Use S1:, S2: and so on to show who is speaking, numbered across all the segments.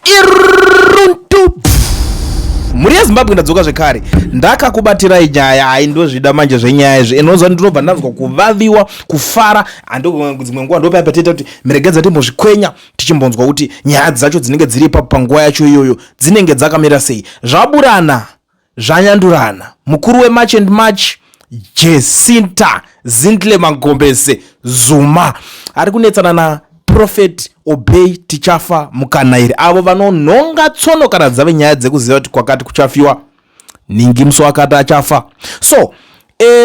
S1: Iruntu mhuri yeZimbabwe, ndadzoka zvekare, ndakakubatirai nyaya. Hai, ndozvida manje zvenyaya izvi. Inonzwa, ndinobva ndanzwa kuvaviwa, kufara. Hando dzimwe nguva ndopaya patiita kuti miregedza timbozvikwenya, tichimbonzwa kuti nyaya dzacho dzinenge dziri ipapo panguva yacho iyoyo dzinenge dzakamira sei. Zvaburana, zvanyandurana. Mukuru weMarch and March, Jacinta Zintle Magombese Zuma, ari kunetsana naProphet Obey Tichafa Mukanairi, avo vanonhonga tsono kana dzave nyaya dzekuziva kuti kwakati kuchafiwa, ningi musi wakati achafa. So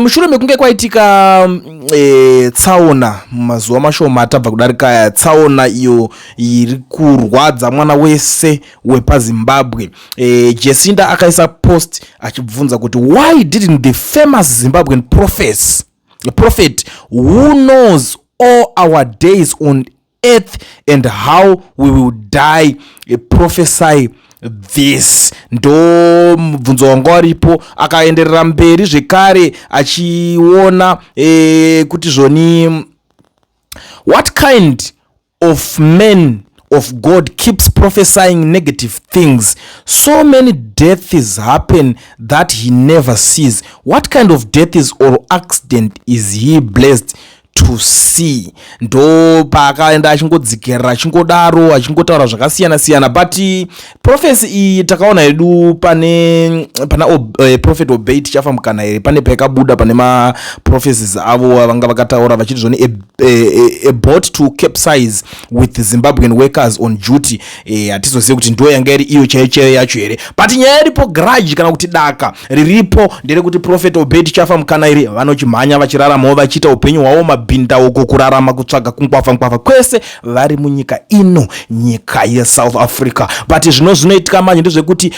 S1: mushure mekunge kwaitika tsaona mumazuva mashoma atabva kudarika aya, tsaona iyo iri kurwadza mwana wese wepaZimbabwe, Jacinta akaisa post achibvunza kuti, "Why didn't the famous Zimbabwean prophet who knows all our days on earth and how we will die prophesy this?" Ndo mubvunzo wanga waripo. Akaenderera mberi zvekare achiona kuti zvoni, "What kind of man of God keeps prophesying negative things? So many deaths happen that he never sees. What kind of deaths or accident is he blessed to see?" Ndo paakaenda achingodzikerera, achingodaro, achingotaura zvakasiyana siyana. But prophecy iyi takaona hedu pane pana Prophet Obey Tichafa Mukanairi, pane paikabuda pane maprophecies avo vanga vakataura vachiti zvoni a boat to capsize with Zimbabwean workers on duty. Hatizozivi kuti ndo yanga iri iyo chaiyo chaiyo yacho here, but nyaya iripo, grudge kana kuti daka riripo nderekuti Prophet Obey Tichafa Mukanairi vanochimhanya vachiraramawo, vachiita upenyu hwavo, mabhindauko, kurarama, kutsvaga kungwafa ngwafa kwese vari munyika ino, nyika yeSouth Africa. But zvino zvinoitika manje ndezvekuti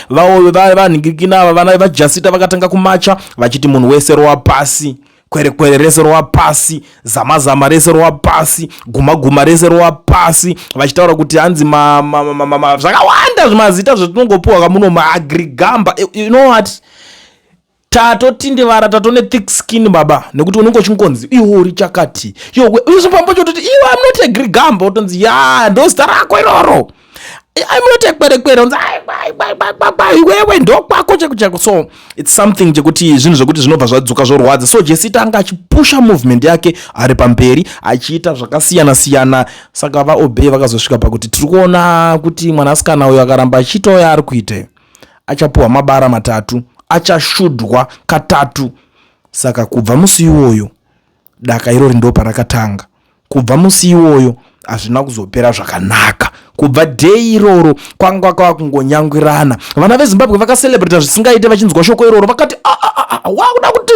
S1: vanhingirikina ava, vana vaJacinta, vakatanga kumacha vachiti munhu wese rowa pasi, kwerekwere rese rowa pasi, zamazama rese rowa pasi, gumaguma rese rowa pasi, vachitaura kuti hanzi zvakawanda zvimazita zvatinongopiwa kamuno, maagrigamba. You know what, tatotindivara, tatone thick skin, baba, nekuti unenge uchingonzi iwe uri chakati, iwe izvo chototi iwe, "I'm not a grigamba," utonzi, "Ya, ndo zita rako iroro." "I'm not a kwerekwere," unzi, "Iwewe ndokwako cheko cheko." So it's something chekuti zvinhu zvekuti zvinobva zvadzoka zvorwadza. So Jacinta anga achipusha movement yake, ari pamberi achiita zvakasiyana siyana. Saka vaObey vakazosvika pakuti tiri kuona kuti mwanasikana uyo akaramba achiitawo yaari kuita, achapuhwa mabara matatu, achashudwa katatu. Saka kubva musi iwoyo daka irori ndo parakatanga. Kubva musi iwoyo hazvina kuzopera zvakanaka. Kubva day iroro kwanga kwava kungonyangwirana. Vana veZimbabwe vakacelebrata zvisingaite vachinzwa shoko iroro. Vakati, ah, ah, ah, wakuda kuti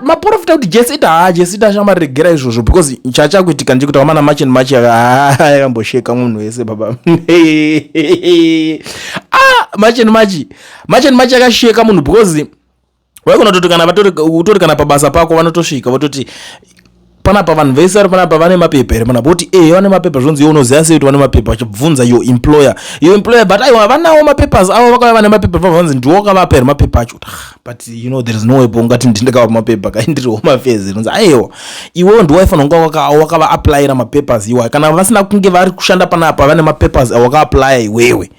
S1: maprofita kuti Jacinta, ha, Jacinta shamari, regera izvozvo, because chachakuitika ndechekuti vamana March and March yakambosheka munhu wese, baba. Ah, March and March, March and March yakasheka munhu, because waigona kutoti kana utori kana pabasa pako, vanotosvika vototi, "Panapa vanhu vese vari panapa vane mapepa here panapa?" Voti, "E, vane mapepa." Zvonzi, "Iwe unoziva sei kuti vane mapepa?" Vachibvunza your employer, your employer, but aiwa, vanawo mapapers avo, vakauya vane mapepa. Vanzi, "Ndiwo wakavapa here mapepa acho?" Ah, but you know there is no way ungati ndindakava mapepa kai, ndiri Home Affairs. Inonzi, "Aiwa, iwewo ndiwo waifanira kunge wakava-applyira mapapers iwayo. Kana vasina kunge vari kushanda panapa vane mapapers awaka-applya iwewe,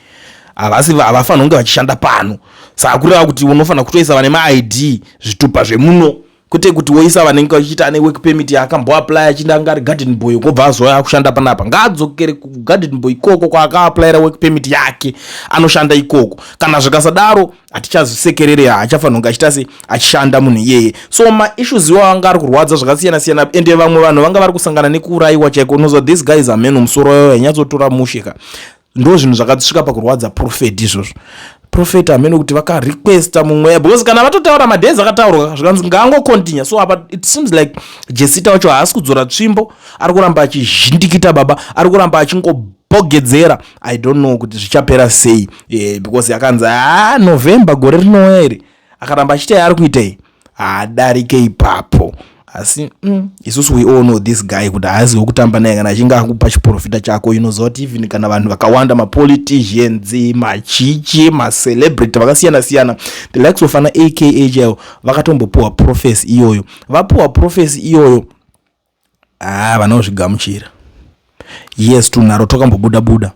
S1: havasi, havafanira kunge vachishanda pano. Saka kureva kuti unofanira kutoisa vane maID, zvitupa zvemuno, kwete kuti woisa vanenge vachiita ane work permit yaakamboapply achinda anga ari garden boy, kobva azouya kushanda panapa. Ngaadzokere kugarden boy ikoko kwaakaaplyira work permit yake, anoshanda ikoko. Kana zvikasadaro, hatichazisekerere, haachafanira kunge achiita se achishanda munhu iyeye." So maissues iwawo anga ari kurwadza zvakasiyana siyana, ende vamwe vanhu vanga vari kusangana nekuurayiwa chaiko. Unozwa, these guys, ameno musoro wayo hainyatsotora mushe ka. Ndo zvinhu zvakasvika pakurwadza prophet izvozvo. Prophet hamene kuti vakarequesta mumweya, because kana vatotaura madays akataurwa, zvikanzi ngaangocontinue. So apa it seems like Jacinta wacho haasi kudzora tsvimbo, ari kuramba achizhindikita, baba, ari kuramba achingobhogedzera. I don't know kuti zvichapera sei, because akanzi, ha, November gore rinouya iri, akaramba achiita yaari kuitei, haadarike ipapo. Asi isusu we all know this guy kuti haazi wekutamba naye. Kana achinge akupa chiprofita chako, unoziva kuti even kana vanhu vakawanda, mapoliticians, machichi, macelebrity vakasiyana siyana, the likes of ana aka chaivo, vakatombopiwa prophecy iyoyo. Vapiwa prophecy iyoyo, ah, vanozvigamuchira. Yes, tunharo twakambobuda buda.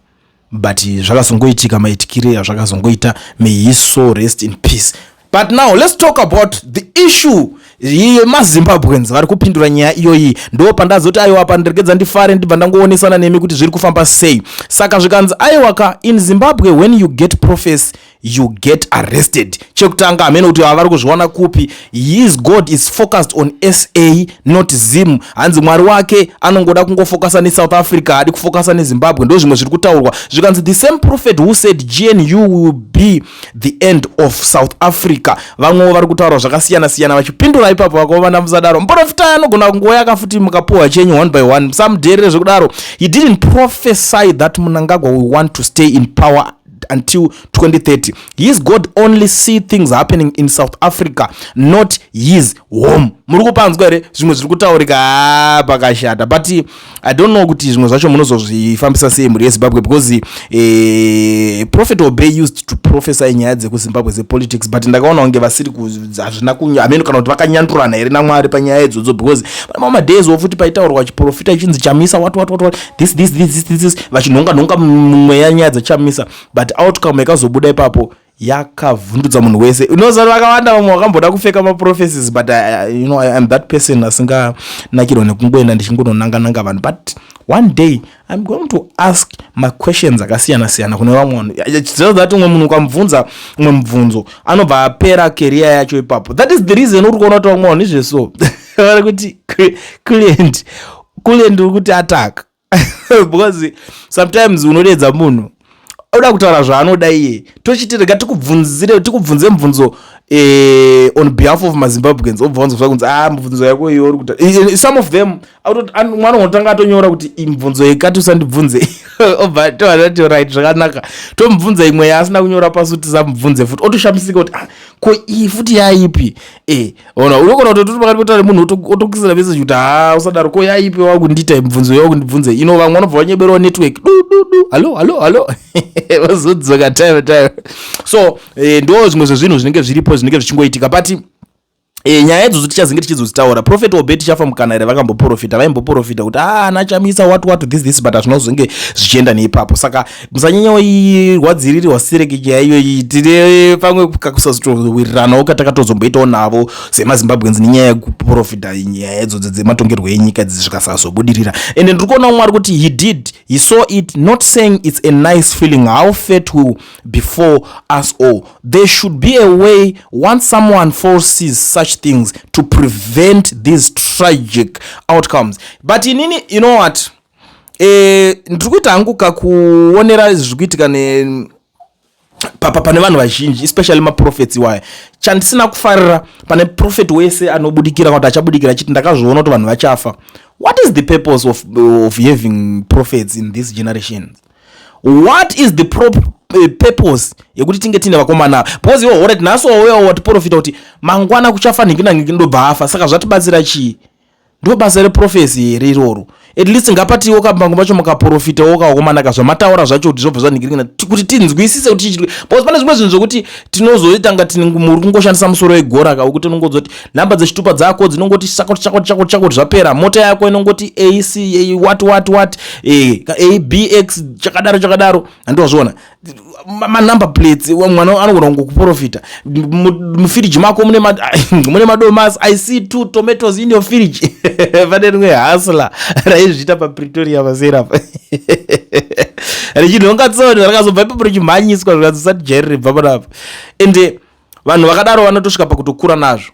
S1: But zvakazongoitika maitikire azvakazongoita. May his soul rest in peace. But now let's talk about the issue yemaZimbabweans vari kupindura nyaya iyoyi. Ndo pandazoti aiwa, pandiregedza ndifare, ndibva ndangoonesana nemi kuti zviri kufamba sei. Saka zvikanzi aiwa ka, in Zimbabwe when you get prophecy, you get arrested. Chekutanga, hamene kuti vari kuzviwana kupi. His God is focused on SA, not Zim. Hanzi Mwari wake anongoda kungofokasa neSouth Africa, haadi kufokasa neZimbabwe. Ndo zvimwe zviri kutaurwa. Zvikanzi the same prophet who said GNU will be the end of South Africa. Vamwewo vari kutaura zvakasiyana-siyana vachipindura ipapo. Vakaovana, musadaro, muprofita anogona kungoyaka futi mukapuhwa chenyu one by one, musamudherere zvekudaro. He didn't prophesy that Mnangagwa will want to stay in power until 2030. His God only see things happening in South Africa, not his home. Muri kupanzwa here zvimwe zviri kutaurika? Ha, pakashata. But I don't know kuti zvimwe zvacho munozozvifambisa sei, mhuri yeZimbabwe, because Prophet Obey used to prophesy nyaya dzekuZimbabwe dzepolitics, but ndakaona kunge vasiri, hazvina hameno kana kuti vakanyandurana here naMwari panyaya idzodzo, because pane mamwe madays ofuti paitaurwa chiprofita ichinzi Chamisa what what what what, this this this this this, vachinhonga nhonga mumweya nyaya dzaChamisa, but outcome yakazobuda ipapo yakavhundutsa munhu wese. Unoziva, vakawanda vamwe vakamboda kupfeka maprophecies, but I am that person asinganakirwa nekungoenda ndichingononanga-nanga vanhu. But one day I'm going to ask maquestions akasiyana siyana kune vamwe vanhu, so that umwe munhu ukamubvunza umwe mubvunzo, anobva apera career yacho ipapo. That is the reason uri kuona kuti vamwe vanhu izveso vari kuti client client uri kuti attack, because sometimes unodedza munhu oda kutaura zvaanoda iye, tochiti rega tikubvunzire, tikubvunze mubvunzo on behalf of maZimbabweans, obva wanzwa kunzi, "Ah, mubvunzo yako iyo uri kuta." Some of them mwana unotanga atonyora kuti mubvunzo yekati usandibvunze, obva toati, "Right, zvakanaka." Tomubvunza imwe yaasina kunyora pasi kuti tisamubvunze futi, otoshamisika kuti, "Ah, ko iyi futi yaipi?" Ona, unogona kutoti pakati potaura munhu otokisira message kuti, "Ha, usadaro, ko yaipi wakundiita mubvunzo yakundibvunze ino?" Vamwe vanobva vanyeberawo network, du du du, hallo hallo hallo, vazodzoka time time. So ndo zvimwe zvezvinhu zvinenge zviripo, zvinenge zvichingoitika. But nyaya idzodzo tichazenge tichizodzitaura. Prophet Obey tichafa mukana here? Vakamboprofita, vaimboprofita kuti a ah, naChamisa what what, this this, but hazvina kuzonge zvichienda neipapo. Saka musanyanyairwadzirirwa sireki nyaya iyoyi. Tine pamwe kakusazotowiriranawo katakatozomboitawo navo semaZimbabweans nenyaya yekuprofita nyaya idzodzo dzematongerwo enyika idzi, zvikasazobudirira. Ende ndiri kuona umwe ari kuti he did, he saw it. Not saying it's a nice feeling, how fate will befall us all. There should be a way, once someone foresees such things, to prevent these tragic outcomes. But inini, you know what, ndiri kuita hangu kakuonera zviri kuitika ne pane vanhu vazhinji, especially maprophets iwaya. Chandisina kufarira pane prophet wese anobudikira kana kuti achabudikira achiti ndakazviona kuti vanhu vachafa, what is the purpose of having prophets in this generation? What is the purpose yekuti tinge tiine vakomana? Because iwo, alright, nhasi wauya watiprofita kuti mangwana kuchafa nhingi nanhingi, ndobva afa, saka zvatibatsira chii? Ndo basa reprophecy here iroro? At least ngapatiwo kabango pacho mukaprofitawo kaokomanaka zvamataura zvacho kuti zvobva zvanhingirikina, kuti tinzwisise kuti chichiri, because pane zvimwe zvinhu zvokuti tinozoita nga muri kungoshandisa musoro wegora ka, wekuti unongodzwa kuti nhamba dzechitupa dzako dzinongoti chakoti chakoti chakoti chakoti, zvapera. Mota yako inongoti AC what what what, ABX, chakadaro chakadaro, handiwazviona manumber plates. Mwana anogona kungokuprofita mufiriji mako mune madomasi, "I see two tomatoes in your fridge." Pane rimwe hustler raizviita paPretoria pasera richinhonga tsoni, rakazobva ipapo richimhanyiswa, zvikazosati jairi ribva panapa. Ende vanhu vakadaro vanotosvika pakutokura nazvo.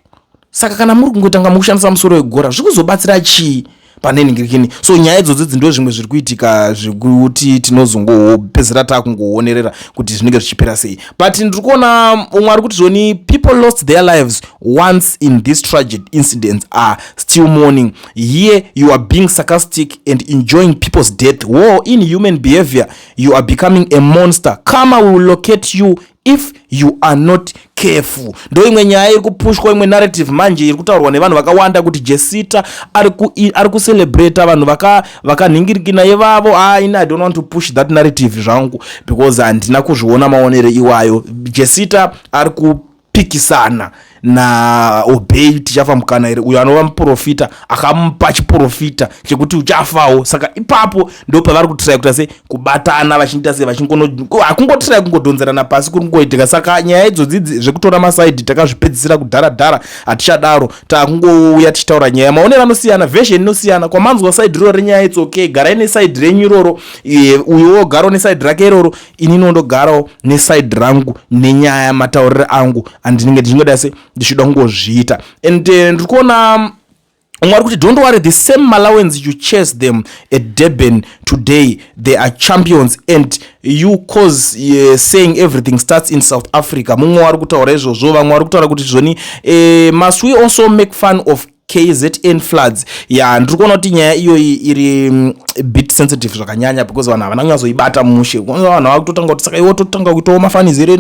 S1: Saka kana muri kungotanga mukushandisa musoro wegora, zviri kuzobatsira chii pane nhingirikini? So nyaya idzodzo idzi ndo zvimwe zviri kuitika zvekuti tinozongopedzera taakungoonerera kuti zvinenge zvichipera sei. But ndiri kuona umwe ari kuti zvoni, "People lost their lives once in this tragic incidents, are still mourning. Here you are being sarcastic and enjoying people's death. War in human behavior. You are becoming a monster. Karma will locate you if you are not careful." Ndo imwe nyaya iri kupushwa, imwe narrative manje iri kutaurwa nevanhu vakawanda kuti Jesita ari kucelebrata vanhu vakanhingirikina ivavo. Aini, I don't want to push that narrative zvangu, because handina kuzviona maonero iwayo. Jesita ari kupikisana naObey Tichafa Mukanairi, uyo anova muprofita akamupa chiprofita chekuti uchafawo. Saka ipapo ndo pavari kutirai kuita se kubatana, vachiita se vachingohakungotirai kungodhonzerana pasi kuri kungoitika. Saka nyaya idzodzi zvekutora masaidhi takazvipedzisira kudhara dhara, hatichadaro. Takungouya tichitaura nyaya, maonero anosiyana, version inosiyana. Kwamanzwa side iroro renyaya, it's okay, garai neside renyu iroro. Uyo wogarawo neside rake iroro, inini ndogarawo neside rangu nenyaya, matauriro angu andinenge ndichingoda se ndichida kungozviita. And ndiri kuona umwe ari kuti, "Don't worry, the same Malawians you chase them at Durban today, they are champions and you cause saying everything starts in South Africa." Mumwe wari kutaura izvozvo. Vamwe vari kutaura kuti zvoni, must we also make fun of KZN floods? Ya, ndiri kuona kuti nyaya iyoyi iri bit sensitive zvakanyanya, because vanhu havana kunyatsoibata mushe. Vanhu vakutotanga kuti saka iwo totanga kuitawo mafanizire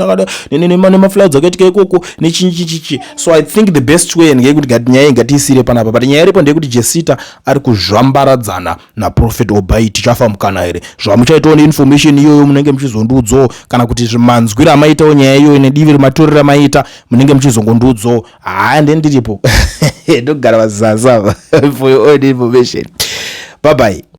S1: nemafloods akaitika ikoko nechinchichichi. So I think the best way ndeyekuti gati nyaya ngatiisire panapa, but nyaya iripo ndeyekuti Jesita ari kuzvambaradzana naProphet Obey Tichafa Mukanairi. Zvamuchaitawo neinformation iyoyo, munenge muchizondiudzawo, kana kuti manzwiro amaitawo nyaya iyoyo nedivi rematorero amaita, munenge muchizongondiudzawo. Haa, ndendiripo, ndogara vazaza for your own information. Bye bye.